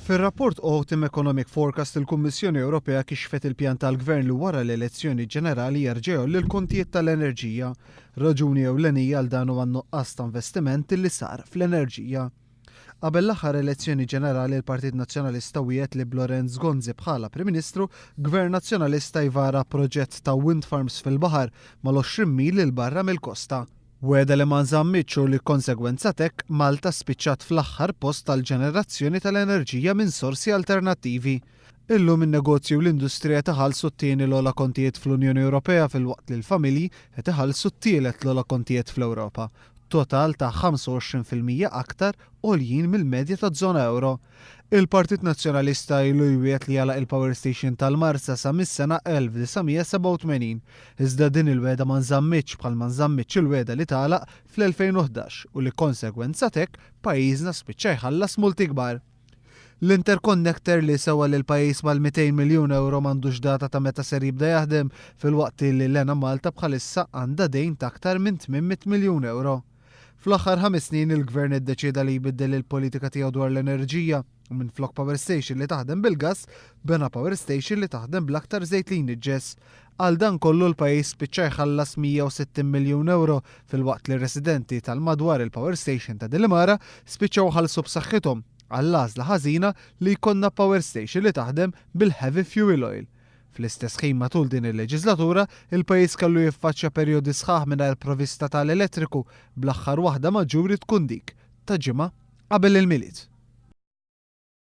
Fir-rapport Autumn Economic Forecast il-Kummissjoni Ewropea kixfet il-pjan tal-Gvern li wara l-elezzjoni ġenerali jerġa' jgħolli l-kontijiet tal-enerġija. Raġuni ewlenija għal dan huwa n-nuqqas ta' investiment li sar fl-enerġija. Qabel l-aħħar elezzjoni ġenerali l-Partit Nazzjonalista wiegħed li b'Lawrence Gonzi bħala Prim Ministru, Gvern Nazzjonalista jvara proġett ta' wind farms fil-baħar mal-20 mil 'il barra mill-kosta. Wegħda li ma nżammitx u li konsegwenza t'hekk Malta spiċċat fl-aħħar post għall-ġenerazzjoni tal-enerġija minn sorsi alternattivi. Illum in-negozji u l-industrija qed iħallsu t-tieni l-ogħla kontijiet fl-Unjoni Ewropea filwaqt li l-familji qed iħallsu t-tielet l-ogħla kontijiet fl-Ewropa, total ta' 25% aktar għoljin mill-medja taż-żona ewro. Il-Partit Nazzjonalista ilu jwiegħed li jagħlaq il-power station tal-Marsa sa mis-sena 1987. Iżda din il-wegħda ma nżammitx bħalma nżammitx il-wegħda li tagħlaq fl-2011 u li konsegwenza t'hekk pajjiżna spiċċa jħallas multi kbar. L-interconnector li sewa lill-pajjiż mal-200 miljun ewro m'għandux data ta' meta ser jibda jaħdem filwaqt li l-Enemalta bħalissa għandha dejn ta' aktar minn 800 miljun ewro. Fl-aħħar ħames snin il-Gvern iddeċieda li jbiddel il-politika tiegħu dwar l-enerġija u minflok power station li taħdem bil-gass, bena power station li taħdem bl-aktar żejt li jniġġes. Għal dan kollu l-pajjiż spiċċa jħallas 160 miljun ewro filwaqt li r-residenti tal-madwar il-power station ta' Delimara spiċċaw ħallsu b'saħħithom għall-għażla ħażina li jkollna power station li taħdem bil-heavy fuel oil. Fl-istess ħin matul din il-leġiżlatura, il-pajjiż kellu jiffaċċja perjodi sħaħ mingħajr provvista tal-elettriku, bl-aħħar waħda maġġuri tkun dik ta' ġimgħa qabel il-Milied.